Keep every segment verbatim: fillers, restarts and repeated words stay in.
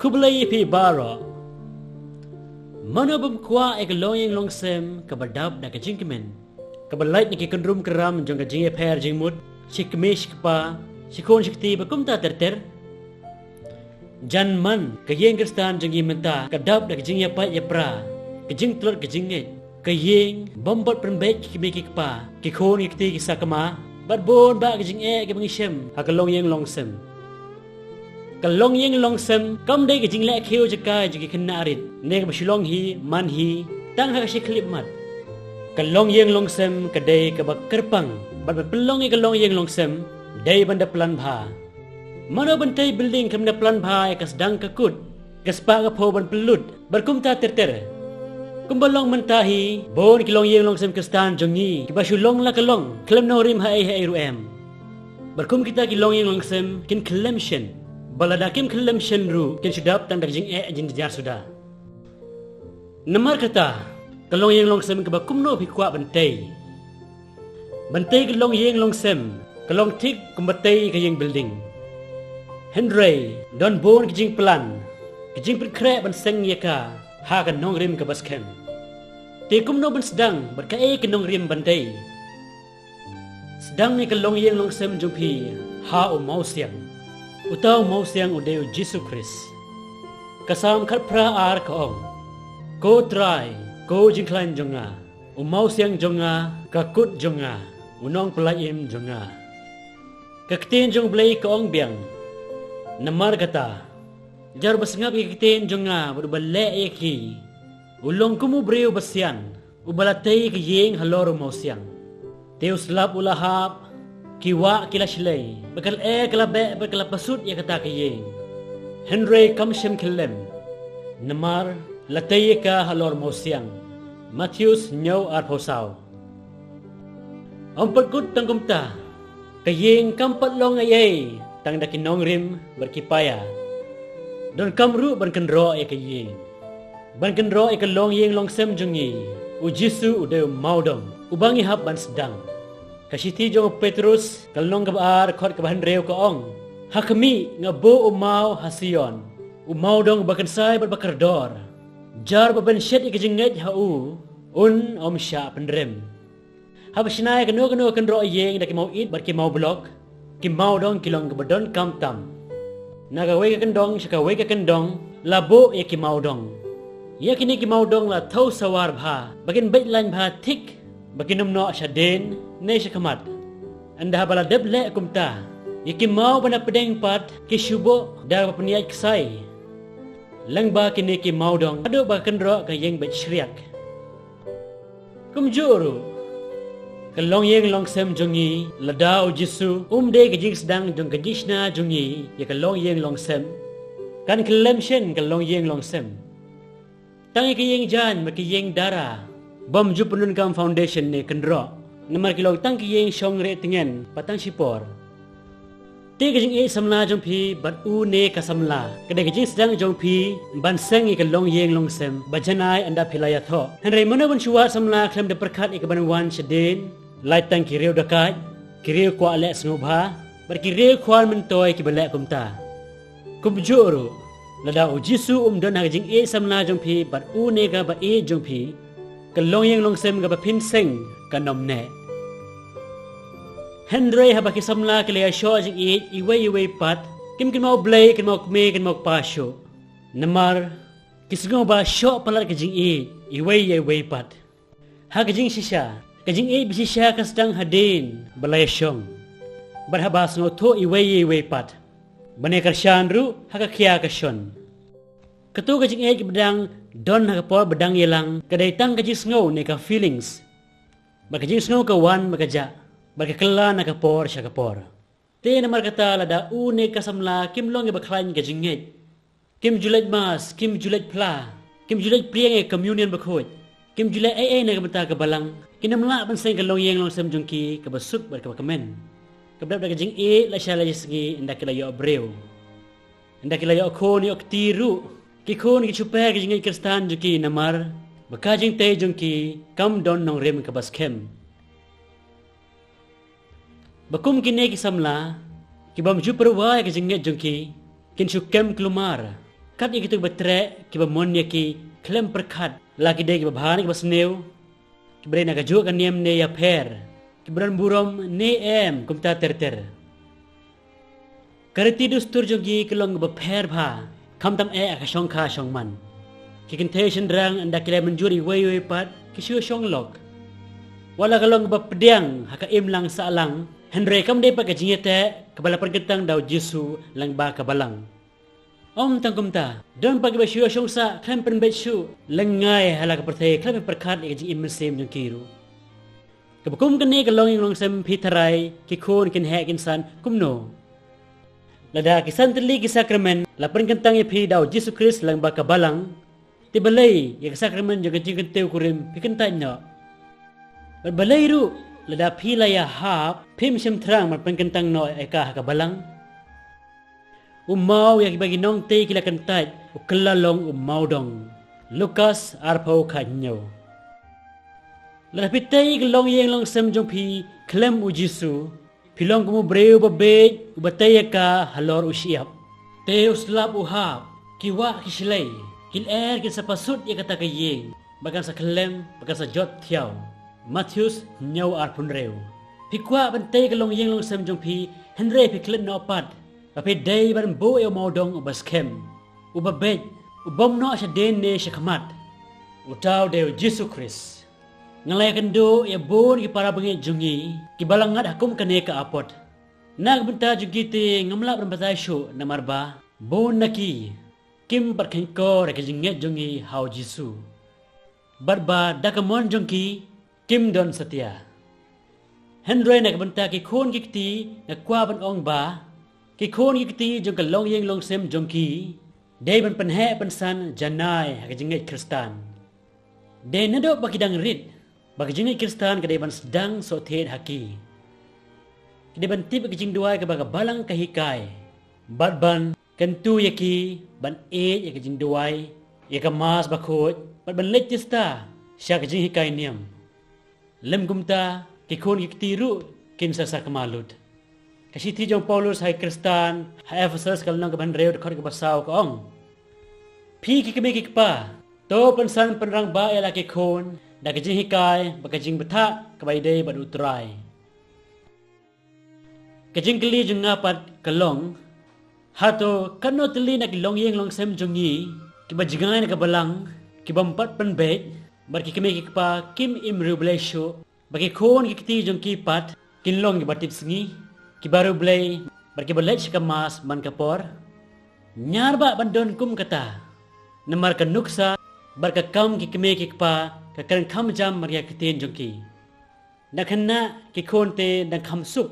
Blei ïa phi baroh. Mano bym kwah ïa ka longïing longsem kaba dap da ka jingkmen, kaba lait na ki kynrum kynram jong ka jingïapher jingmut, shi kmie shi kpa, shi khun shi kti bad kumta ter ter? Jan man ka ïing Khristan jong ngi mynta ka dap da ka jingïapait ïapra, ka jingtlot ka jingngeit, ka ïing bym bud pynbeit ki kmie ki kpa, ki khun ki kti ki sakma, bad bun bah ki jingeh kiba ngi shem ha ka longïing longsem. Ka longïing longsem kam dei ka jingleh khiew jaka jong ki khynnah rit ne kaba shu long hi man hi tang ha ka shi khyllipmat. Ka longïing longsem ka dei kaba kyrpang, bad ban pynlong ïa ka longïing longsem dei ban da plan bha. Mano ban tei building khlem da plan bha ïa ka sdang ka kut, ka spah ka phew ban pynlut, bad kumta ter ter? Kumba long mynta hi, bun ki longïing longsem Khristan jong ngi kiba shu long la ka long, khlem nongrim ha ei ha ei ruh em. Bad kum kita ki longïing longsem kin khyllem shen, bad lada kim khyllem shen ruh kin shu dap tang da ka jingeh jingjar suda. Namar kata, ka longïing longsem kaba kumno phi kwah ban tei? Ban tei ka longïing longsem ka long thik kumba tei ka ïing building. Hynrei don bun ki jingplan, ki jingpynkhreh ban seng ïa ka ha ka nongrim kaba skhem. Te kumno ban sdang bad kaei ka nongrim ban tei? Sdang ïa ka longïing longsem jong phi ha u Mawsiang. Uta u Mawsiang u dei u Jisu Khrist. Ka Salm khatphra ar ka ong, Ko Trai, ko jingkhlaiñ jong nga, u Mawsiang jong nga, ka kut jong nga, u Nongpyllait im jong nga. Ka ktien jong u Blei ka ong biang, namar kata, jar ba sngap ïa ka ktien jong nga bad uba leh ïa ki, u long kum u briew ba sian uba la tei ka ïing halor u mawsiang. Te u slap u la hap, ki wah ki la shlei, bad ka lyer ka la beh bad ka la pasuh ïa kata ka ïing. Hynrei kam shym khyllem, namar la tei ïa ka halor mawsiang. Mathaios hynñiew arphew saw. Ym pat kut tang kumta, ka ïing kam pat long ei ei tang da ki nongrim bad ki paia. Donkam ruh ban kynroh ïa ka ïing, ban kynroh ïa ka longïing longsem jong ngi. U Jisu u dei u mawdong uba ngi hap ban sdang. Ka shithi jong u Petrus ka lynnong kaba ar, dkhot kaba hynriew ka ong, ha khmih, nga buh u maw ha Sion, u mawdong uba kynsai bad ba kordor. Jar ba ban shet ïa ka jingngeit ha u, un ym shah pynrem. Haba shna ïa kano kano ka kynroh ïing da ki maw ïit bad ki maw blok, ki mawdong ki long kiba donkam tam. Na kawei ka kyndong sha kawei ka kyndong la buh ïa ki mawdong. Ïa kine ki mawdong la thew sawar bha ba kin beit lain bha thik, ba kin ym noh shadien ne shakhmat. Ynda haba la dep leh kumta, ïa ki maw ba na pdeng pat ki shu buh da kaba pynïaid ksai lyngba kine ki mawdong haduh ba ka kynroh ka ïeng beit shriak. Kumjuh ruh, ka longïing longsem jong ngi, lada u Jisu um dei ka jingsdang jong ka jingshna jong ngi ïa ka longïing longsem, kan khyllem shen ka longïing longsem. Tang ïa ka ïing jaiñ bad ka ïing dara bym ju pyndonkam foundation ne kynroh, namar ki long tang ki ïing shong rieh tngen pat tang shipor. Te ka jingïeit samla jong phi bad une ka samla ka dei ka jingsdang jong phi ban seng ïa ka longïing longsem ba janai ynda phi la ïathoh. Hynrei mano ban shu wad samla khlem da pyrkhat ïa kaban wan shadien? Lait tang ki riew dakaid, ki riew kwah leh sngewbha, bad ki riew khwan myntoi kiba leh kumta. Kumjuh ruh, lada u Jisu um don ha ka jingïeit samla jong phi bad une kaba ïeit jong phi, ka longïing longsem kaba phin seng kan ym neh. Hynrei haba ki samla ki la ïashoh jingïeit iwei ïa iwei pat, kim kynmaw Blei, kynmaw kmie, kynmaw kpa shuh. Namar ki sngew ba shoh palat ka jingïeit iwei ïa iwei pat. Ha ka jingshisha, ka jingïeit ba shisha ka sdang hadien ba la ïashong, bad haba sngewthuh iwei ïa iwei pat, ban ïa kyrshan ruh ha ka khia ka shon. Kato ka jingïeit kaba dang don ha ka por ba dang ïalang ka dei tang ka jingsngew ne ka feelings, bad ka jingsngew ka wan bad ka jah, bad ka kylla na ka por sha ka por. Te namar kata, lada une ka samla kim long ïa ba khlaiñ ka jingngeit, kim ju leit mass, kim ju leit phla, kim ju leit pdiang ïa ka communion bakhuid, kim ju leh ei ei na ka bynta ka balang, kin ym lah ban seng ka longïing longsem jong ki kaba suk bad kaba kmen, kaba dap da ka jingïeit lashai lashisngi ynda ki la ïoh briew. Ynda ki la ïoh khun ïoh kti ruh, ki khun ki shu per ka jingngeit Khristan jong ki namar ba ka jingtei jong ki kam don nongrim kaba skhem. Ba kum kine ki samla ki bym ju pyrwa ïa ka jingngeit jong ki, kin shu kem kulmar, Kat ïa kito kiba treh, kiba mon ïa ki khlem pyrkhat, la ki dei kiba bha ne kiba sniew, kiba dei na kajuh ka niam ne ïapher, kiba don burom ne em, kumta ter ter. Ka riti dustur jong ki ka long kaba pher bha, khamtam eh ha ka shongkha shongman. Ki kynthei shynrang ynda ki la mynjur iwei iwei pat ki shu shong lok. Wat la ka long kaba pdiang ha ka imlang sahlang, hynrei kam dei pat ka jingïateh kaba la pynkyntang da u Jisu lyngba ka balang. Ym tang kumta, don pat kiba shu shong sah khlem pynbeit shuh, lyngngai ha la ka pyrthei khlem pyrkhat ïa ka jingim mynsiem jong ki ruh. Kaba kum kane ka longïing longsem phi tharai ki khun kin heh kin san kumno? Lada ki san tylli ki sakramen la pynkyntang ïa phi da u Jisu Khrist lyngba ka balang, te balei ïa ka sakramen jong ka jingkyntiew kurim phi kyntait noh? Bad balei ruh lada phi la ïahap phim shym thrang ban pynkyntang noh ïa ka ha ka balang? U maw ïa kiba ki nongtei ki la kyntait, u kylla long u mawdong. Lukas arphew khathynñiew. Lada phi tei ka longïing longsem jong phi khlem u Jisu, phi long kum u briew uba bieit uba tei ïa ka halor u shyiap. Te u slap u hap, ki wah ki shlei, ki lyer kin sa pasut ïa kata ka ïing, ba kan sa khyllem, ba kan sa jot thiaw. Mathaios hynñiew arphew hynriew. Phi kwah ban tei ka longïing longsem jong phi, hynrei phi klet noh pat ba phi dei ban buh ïa u mawdong uba skhem, uba beit, u bym noh shadien ne shakhmat. Uta u dei u Jisu Khrist. Nga la ïakynduh ïa bun ki para bangeit jong ngi kiba la ngat ha kum kane ka apot. Na ka bynta jong ki te ngam lah ban batai shuh namar ba bun na ki kim pat kheiñkor ïa ka jingngeit jong ngi ha u Jisu. Bad ba da ka mon jong ki kim don satia. Hynrei na ka bynta ki khun ki kti nga kwah ban ong ba ki khun ki kti jong ka longïing longsem jong ki dei ban pynheh pynsan janai ha ka jingngeit Khristan. Dei naduh ba ki dang rit ba ka jingngeit Khristan ka dei ban sdang soh thied ha ki. Ki dei ban tip ïa ka jingduwai kaba ka balang ka hikai bad ban kyntu ïa ki ban ïeit ïa ka jingduwai, ïa ka Mass bakhuid bad ban leit tista sha ka jinghikai niam. Lym kumta ki khun ki kti ruh kin sa sakma lut. Ka shithi jong u Paulus ha ki Khristan ha Ephesus ka lynnong kaba hynriew dkhot kaba saw ka ong, phi ki kmie ki kpa, to pynsan pynrangbah ïa la ki khun da ka jinghikai bad ka jingbthah kaba ïadei bad u Trai. Ka jingkylli jong nga pat ka long, hato katno tylli na ki longïing longsem jong ngi kiba jngai na ka balang, ki bym pat pynbeit, bad ki kmie ki kpa kim im riewblei shuh, ba ki khun ki kti jong ki pat kin long kiba tipsngi, kiba riewblei bad kiba leit sha ka Mass man ka por? Ñiar bah ban don kum kata, namar ka nuksa bad ka kam ki kmie ki kpa ka kren kham jam marïa ka ktien jong ki. Dang khynnah ki khun te dang kham suk,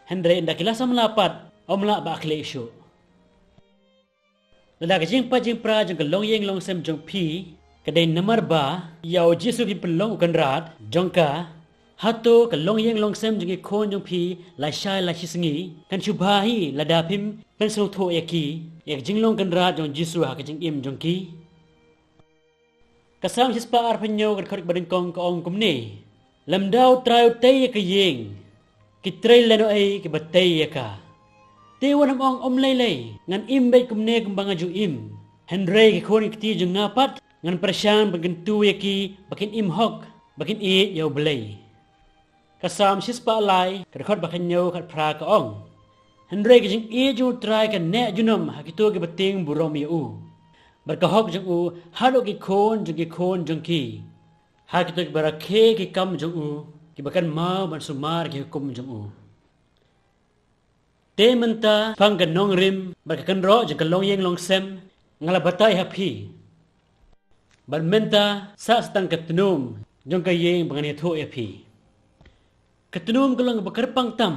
hynrei ynda ki la samla pat ym lah ba khlieh shuh. Lada ka jingpait jingpra jong ka longïing longsem jong phi ka dei namar ba ïa u Jisu phi pynlong u Kynrad jong ka, hato ka longïing longsem jong ki khun jong phi lashai lashisngi kan shu bha hi lada phim pynsngewthuh ïa ki ïa ka jinglong Kynrad jong u Jisu ha ka jingim jong ki? Ka Salm shispah arphew hynñiew ka dkhot kaba nyngkong ka ong kumne, lymda u Trai u tei ïa ka ïing, ki trei lehnohei kiba tei ïa ka. Te wat nym ong ym lei lei, ngan im beit kumne kumba nga ju im, hynrei ki khun ki kti jong nga pat ngan pyrshang ban kyntu ïa ki ba kin im hok, ba kin ïeit ïa U Blei. Ka Salm shispah lai ka dkhot ba khathynñiew khatphra ka ong, hynrei ka jingïeit jong U Trai ka neh junom ha kito kiba tieng burom ïa u, bad ka hok jong u haduh ki khun jong ki khun jong ki, ha kito kiba rakhe ki kam jong u, kiba kynmaw ban sumar ki hukum jong u. Te mynta shaphang ka nongrim bad ka kynroh jong ka longïing longsem nga la batai ha phi. Bad mynta sah sa tang ka tnum jong ka ïing ba ngan ïathuh ïa phi. Ka tnum ka long kaba kyrpang tam,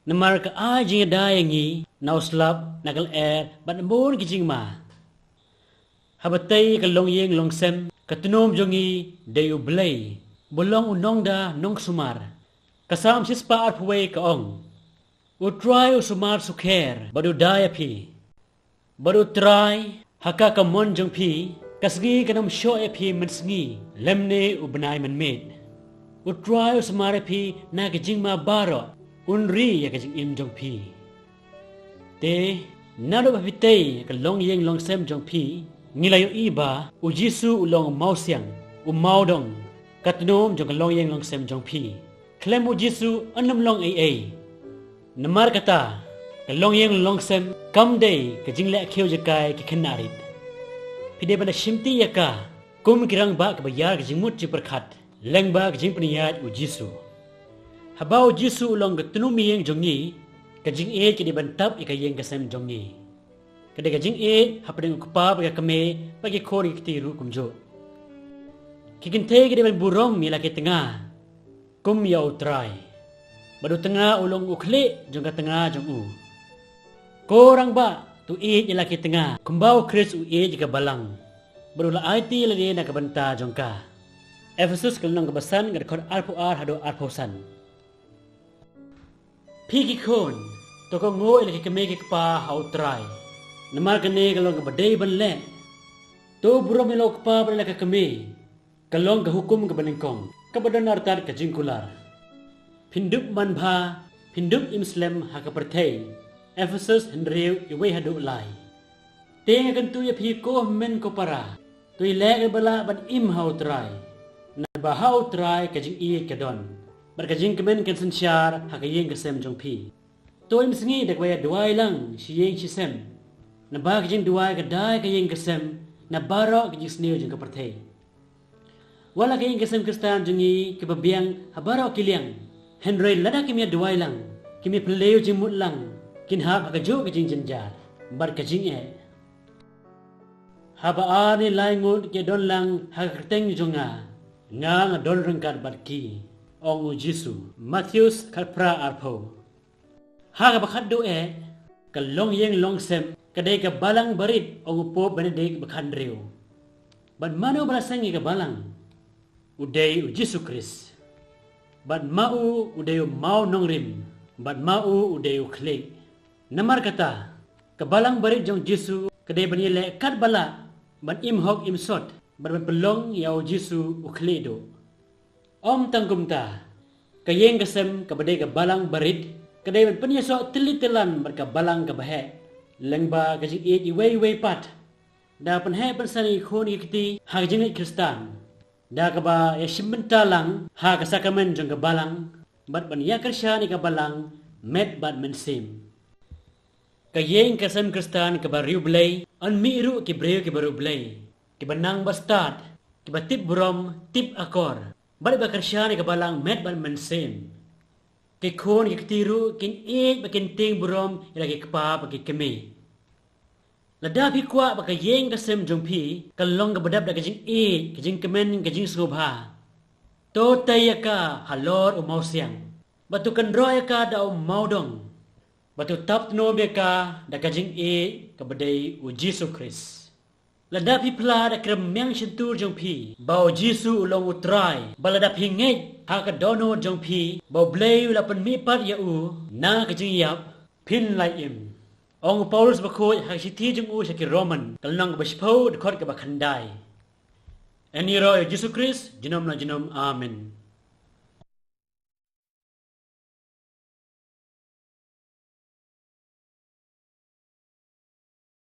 namar ka ai jingïada ïa ngi na u slap, na ka lyer bad na bun ki jingma. Haba tei ka longïing longsem, ka tnum jong ngi dei U Blei, ba long u nongda nongsumar. Ka Salm shispah arphew wei ka ong, U Trai u sumar sukher bad u da ïa phi. Bad U Trai, ha ka kamon jong phi, ka sngi kan ym shoh ïa phi mynsngi lymne u bnai mynmiet. U Trai u sumar ïa phi na ki jingma baroh, un ri ïa ka jingim jong phi. Te Naduh ba phi tei ka longïing longsem jong phi, ngi la ïohi ba u Jisu u long u mawsiang, u mawdong, ka tnum jong ka longïing longsem jong phi. Khlem u Jisu yn ym long ei ei. Namar kata, ka longïing longsem kam dei ka jingleh khiew jaka ïa ki khynnah rit. Phi dei ban da shimti ïa ka kum ki rangbah kiba ïar ka jingmut jingpyrkhat lyngba ka jingpynïaid u Jisu. Haba u Jisu u long ka tnum ïing jong ngi, ka jingïeit ka dei ban tap ïa ka ïing ka sem jong ngi. Ka dei ka jingïeit hapdeng u kpa bad ka kmie bad ki khun ki kti ruh kumjuh. Ki kynthei ki dei ban burom ïa la ki tnga kum ïa u Trai. Bad u tnga u long u khlieh jong ka tnga jong u. Ko rangbah, to ïeit ïa la ki tnga kumba u Khrist u ïeit ïa ka balang, bad u la aiti ïa lade na ka bynta jong ka. Ephesus ka lynnong kaba san, ka dkhot arphew ar haduh arphew san. Phi ki khun, to kohnguh ïa la ki kmie ki kpa ha u Trai. Namar kane ka long kaba dei ban leh. To burom ïa la u kpa bad ïa la ka kmie. Ka long ka hukum kaba nyngkong, kaba don artat ka jingkular. Phin dup manbha, phin dup im slem ha ka pyrthei. Ephesus hynriew, wei haduh lai. Te nga kyntu ïa phi ko hynmen ko para, to ïaleh kaba lah ban im ha u Trai. Naba ha u Trai ka jingïeit ka don, bad ka jingkmen kan synshar ha ka ïing ka sem jong phi. To im sngi da kaba ïa duwai lang shi ïing shi sem. Naba ka jingduwai ka dai ka ïing ka sem na baroh ka jingsniew jong ka pyrthei. Wat la ka ïing ka sem Khristan jong ngi kiba biang ha baroh ki liang, hynrei lada kim ïa duwai lang, kim ïa phylliew jingmut lang, kin hap ha kajuh ka jingjynjar bad ka jingeh. Haba ar ne lai ngut ki don lang ha ka kyrteng jong nga, nga nga don ryngkat bad ki, ong u Jisu. Mathaios khatphra arphew. Ha kaba khatduh eh, ka longïing longsem ka dei ka balang barit, ong u Pope Benedict ba khathynriew. Bad mano ba la seng ïa ka balang? U dei u Jisu Khrist. Bad ma u u dei u mawnongrim, bad ma u u dei u khlieh. Namar kata, ka balang barit jong Jisu ka dei ban ïaleh katba lah ban im hok im sot, bad ban pynlong ïa u Jisu u khlieh duh. Ym tang kumta, ka ïing ka sem kaba dei ka balang barit ka dei ban pynïasoh tylli tyllan bad ka balang kaba heh, lyngba ka jingïeit iwei ïa iwei pat. Da pynheh pynsan ïa ki khun ki kti ha ka jingngeit Khristan, da kaba ïashim bynta lang ha ka sakramen jong ka balang, bad ban ïakyrshan ïa ka balang met bad mynsiem. Ka ïing ka sem Khristan kaba riewblei yn mih ruh ki briew kiba riewblei, kiba nang bastad, kiba tip burom, tip akor, bad ba kyrshan ïa ka balang met bad mynsiem. Ki khun ki kti ruh kin ïeit bad kin tieng burom ïa la ki kpa bad ki kmie. Lada phi kwah ba ka ïing ka sem jong phi kan long kaba dap da ka jingïeit, ka jingkmen, ka jingsngewbha, to tei ïa ka halor u mawsiang, bad to kynroh ïa ka da u mawdong, bad to tap tnum ïa ka da ka jingïeit kaba dei u Jisu Khrist. Lada phi phla da ka rmiang shyntur jong phi ba u Jisu u long u Trai, bad lada phi ngeit ha ka dohnud jong phi ba U Blei u la pynmihpat ïa u na ka jingïap, phin lait im. Ong u Paulus bakhuid ha ka shithi jong u sha ki Roman, ka lynnong kaba shiphew, dkhot kaba khyndai. Yn ïaroh ïa u Jisu Khrist junom la junom. Amen.